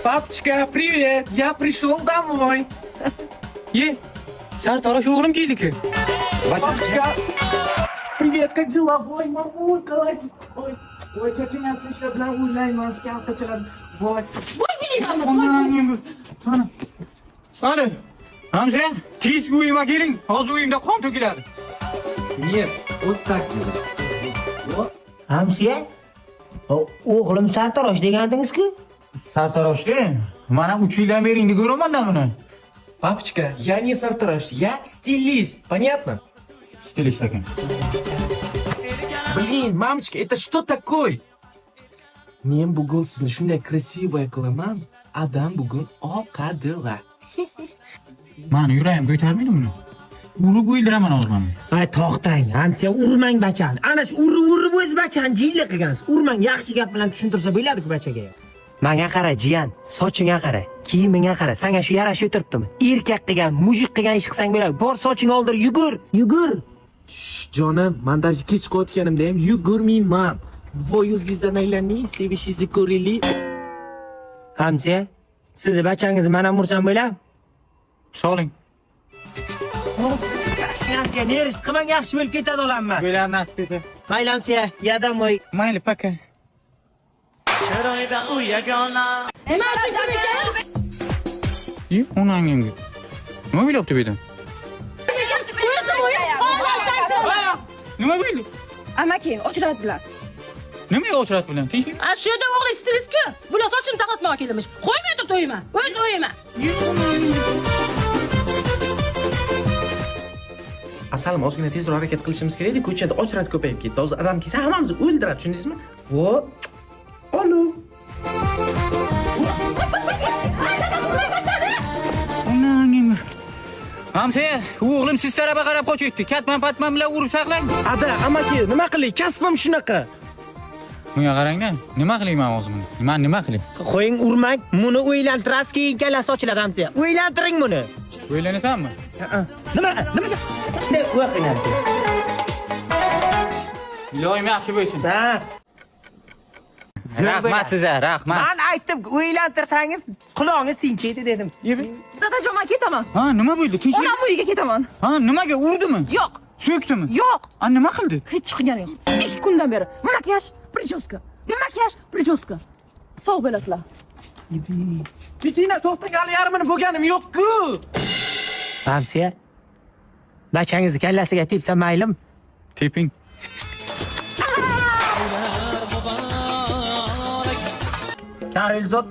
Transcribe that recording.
Папочка, привет! Я пришел домой. Ye, sartarosh o'g'lim keldi-ku. Папочка, привет, как дела? Voy, mamulka, Ой, voy, charchagansan, ishlar bilan o'ynayman, skalka chaladi. Voy. Voy o'ynayman. Ana. Ana. Hamza, tez uyimga keling. Hozir uyimda qon to'kiladi. Нет, вот так делай. Вот. Hamsiya, o'g'lim sartarosh degandingiz-ku? Sartaroshda mana 3 yildan beri endi ko'raman-da buni. Папочка, я не sartarosh, я стилист, понятно? Stilist ekan. Блин, мамочка, это что такое? Men bugun sizni shunday красивая qilaman, adam bugun oqadilar. Mani yuragim ko'tarmaydi buni. Urib o'ldiraman hozir mana. Ay to'xtang, hamsiya, urmang bachani. Ana shu urib urib o'zi bachani jilli qilgansiz. Urmang, yaxshi gap bilan tushuntirsa bo'ladi-ku bachaga. Menga qara, jiyan, sochingga qara, kiyimingga qara. Senga shu yarashib o'tiribdimi? Erkak qilgan, мужик qilgan ish qilsang bo'ladi. Bor sochingni oldir, yugur, yugur. Jonim, man даже kech qolayotganimda ham yugurmayman. Voy yuzingizdan aylanay, sevishingizni ko'raylik. Hamsiya, sizni bachangizni men ham ursam bo'ladi? Soling. Hamsiya, нервы qilmang, yaxshi bo'lib ketadi olamman. Bo'ladi nasib etsa. Mayli hamsiya, я домой. Mayli, пока. Nima uchun kim ekan? Ye, onangimga. Nima bo'lyapti bu yerda? O'zim o'yim, xohlasang ko'r. Nima bo'ldi? Amaki, ochiladilar. Nimaga ochrat bilan? Tinchlik? A shu yerda o'g'li stilist-ku. Bular sochini taqlatmoqqa kelmiş. Qo'ymay turib to'yima. O'z o'yima. Asalim, ozgina tezroq harakat qilishimiz kerak edi. Ko'chada ochrat ko'payib ketdi. Hozir adam kelsa hammamizni o'ldiradi, tushundingizmi? Vo. Alo. Onangimga. Hamsiya, o'g'lim siz tarafga qarab qochyapti. Katman patman bilan urib saqlang. Ada, amaki, nima qilay? Kasbim shunaqa. Bunga qarang-da, nima qilayman hozir buni? Man nima qilay? Qo'ying, urmang. Buni o'ylantirasiz, keyin kallasi ochiladi hamsiya. O'ylantiring buni. O'ylanasanmi? Nima? Nimaga? Ne o'qing hamsiya. Iloyim yaxshi bo'lsin. Ha. Rahmat sizga, rahmat. Man aytdim, o'ylantirsangiz qulog'ingiz tinchiydi dedim. Dadajon, men ketaman. Ha, nima bo'ldi? Tinchlik? Onam uyiga ketaman. Ha, nimaga urdimi? Yo'q. So'kdimi? Yo'q. A, nima qildi? Hech qilgani yo'q. 2 kundan beri makiyaj, прическа. Makiyaj, прическа. Sog' bo'lasizlar. Ketinglar, to'xtang, hali yarmini bo'lganim yo'q-ku. Hamsiya, bachangizni kallasiga tepsa maylimi? Teping. Karilzot.